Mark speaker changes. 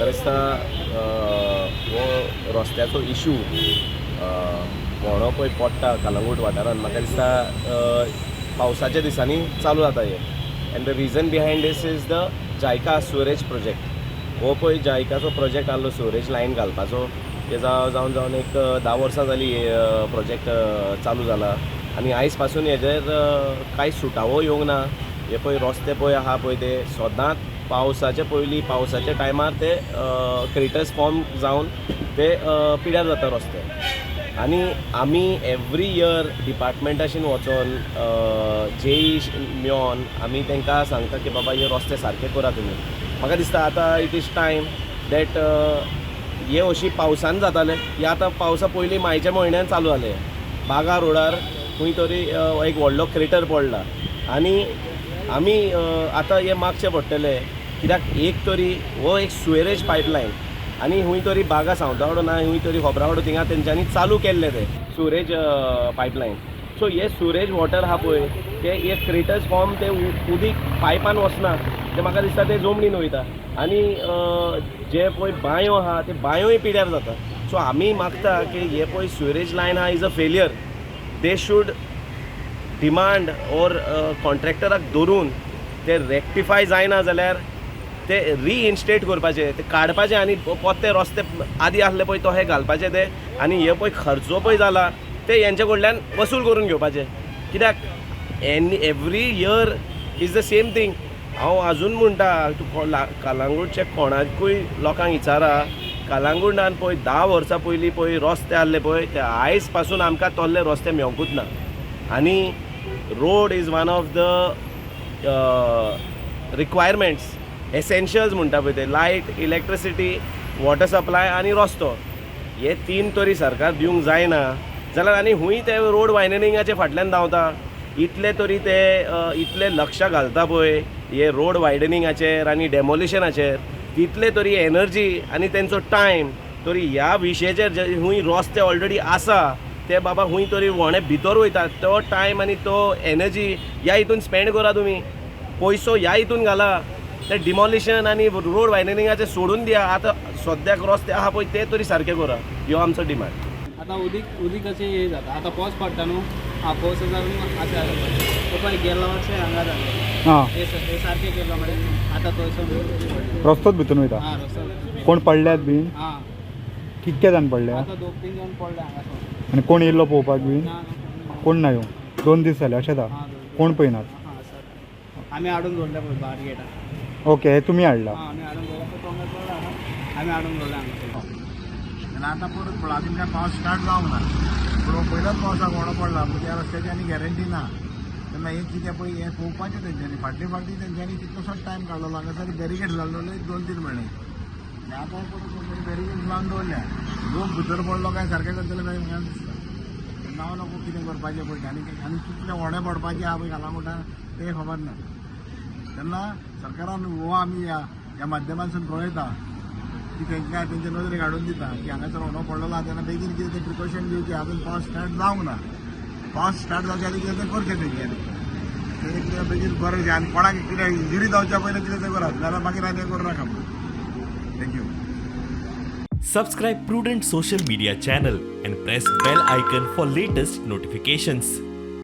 Speaker 1: म्हाका दिसता हो रस्त्याचो इशू, व्हणो पळय पडटा कलंगूट वाठारांत, म्हाका दिसता पावसाच्या दिसांनी चालू जाता हें. And the reason behind this is the JICA sewerage project. हो पळय जायकाचो प्रोजेक्ट आहलो सिवरेज लायन घालपाचो, ते जावन जावन एक 10 वर्सां जाली प्रोजेक्ट चालू जाला आनी आयज पासून हेजेर कांय सुटावो येवंक ना. हे पळय रस्ते पळय आहा पळय, ते सदांच पावसाचे पयलीं, पावसाच्या टायमार ते क्रेटर्स फॉर्म जावन ते पिड्यार जाता रस्ते. आनी आमी एवरी इयर डिपार्टमेंटाशीन वचोन, जेई मेळोन आमी तांकां सांगता की बाबा, हे रस्ते सारके करा तुमी. म्हाका दिसता आतां it is time that हे अशी पावसान जाताले, हे आतां पावसा पयलीं मायच्या म्हयन्यान चालू जाले. बागा रोडार खंय तरी एक व्हडलो क्रेटर पडला आनी आमी आतां हे मागचें पडटलें, कित्याक एक तरी हो एक सुवेरेज पायपलायन आनी खंय तरी बागा सावंतावाडो ना खंय तरी खोबरावाडो, थिंगा तेंच्यांनी चालू केल्ले ते सुवरेज पायपलायन. सो हे सुवरेज वॉटर आहा पळय, ते एक क्रेटर्स फॉर्म, ते उदीक पायपान वचना, ते म्हाका दिसता ते जमनीन वयता आनी जे पळय बांयो आहा, ते बांयोय पिड्यार जाता. सो आमी मागता की हे पळय सुवरेज लायन आहा is a failure. They should demand or कॉन्ट्रॅक्टराक धरून ते रेक्टिफाय जायना जाल्यार ते रिइन्स्टेट करपाचे, ते काडपाचे आनी पोत्ते रस्ते आदी आसले पळय तशे घालपाचे ते. आनी हे पळय खर्चो पळय जाला, ते हेंचे कडल्यान वसूल करून घेवपाचे, कित्याक any every year is the same thing. हांव आजून म्हणटा, तूं कलंगूटच्या कोणाकूय लोकांक विचारा, कलंगूटान पळय 10 वर्सां पयलीं पळय रस्ते आहले पळय, ते आयज पासून आमकां तोल्ले रस्ते मेवकूच ना. आनी road is one of the requirements, essentials म्हणटा पळय ते, लायट, इलेक्ट्रिसिटी, वॉटर सप्लाय आनी रस्तो, हे तीन तरी सरकार दिवंक जायना जाल्यार आनी हूंय ते रोड वायडनिंगाचे फाटल्यान धांवता. इतले तरी ते इतले लक्ष घालता पळय हे रोड वायडनिंगाचेर आनी डेमोलिशनाचेर, तितले तरी एनर्जी आनी तेंचो टायम तरी ह्या विशयाचेर, जे हूंय रस्ते ऑलरेडी आसा ते बाबा हूंय तरी व्हणे भितर वयता, तो टायम आनी तो एनर्जी ह्या हितून स्पेंड करा तुमी. पयसो ह्या हितून घाला, ते डिमॉलिशन आनी रोड वायडनिंगाचें सोडून दिया. आतां सद्याक रस्ते आहा पळय, ते तरी सारके करा, ह्यो आमचो डिमांड.
Speaker 2: आतां उदीक उदीक अशें हे जाता. आतां पावस पडटा न्हू, आं, पावस जावन अशें जाता. तो पळय गेल्लो वर्सा हांगा जालें. हे सारकें केलो मरे, आतां थंयसर पडलें.
Speaker 3: रस्तोच भितून वयता?
Speaker 2: आं, रस्तो.
Speaker 3: कोण पडल्यात बीन?
Speaker 2: आं.
Speaker 3: कितके जाण पडल्या?
Speaker 2: आतां दोग तीन जाण पडले हांगासर.
Speaker 3: आनी कोण येयल्लो पळोवपाक बीन?
Speaker 2: ना ना.
Speaker 3: कोण ना येवंक? 2 दीस जाले अशेंच आहा?
Speaker 2: आं.
Speaker 3: कोण पळयनात?
Speaker 2: आं सर, आमी हाडून दवरले पळय बार गेटार.
Speaker 3: ओके, हे तुमी हाडला?
Speaker 2: आं, आमी हाडून दवरला. तो तोंडार पडला हांगा, आमी हाडून दवरले हांगासर.
Speaker 4: आनी आतां परत पडला. अजून काय पावस स्टार्ट जावंक ना, पूण पयलोच पावसाक व्हडो पडला म्हणजे ह्या रस्त्याची आनी गॅरंटी ना. तेन्ना हें कितें पळय, हें पळोवपाचें तेंच्यांनी. फाटले फावटी तेंच्यांनी कितलोसोच टायम काडलेलो, हांगासर बॅरिकेड घाललेले 2-3 म्हयने. आनी आतां परत तेंच्यांनी बॅरिकेड लावन दवरल्या. लोक भितर पडलो काय सारकें करतले काय म्हाका दिसता. तेन्ना हांव नको कितें करपाचें पळय. आनी आनी कितले व्हडे पडपाचे आहा पळय कलंगूटान, तें खबर ना. तेन्ना सरकारान हो आमी ह्या माध्यमांतसून कळयता की तांकां तेंच्या नदरेक हाडून दिता की हांगासर होंडो पडलेलो आहा, तेन्ना बेगीन कितें तें प्रिकॉशन घेवचें. अजून पावस स्टार्ट जावंक ना. पावस स्टार्ट जावच्या आदी कितें तें करचें तेंच्यांनी. तें कितें बेगीन बरें आनी कोणाक कितें इंजुरी जावच्या पयलीं कितें तें करात, नाल्यार मागीर आनी करूं नाका म्हणून. Thank you.
Speaker 5: Subscribe Prudent Social Media channel and press bell icon for latest notifications.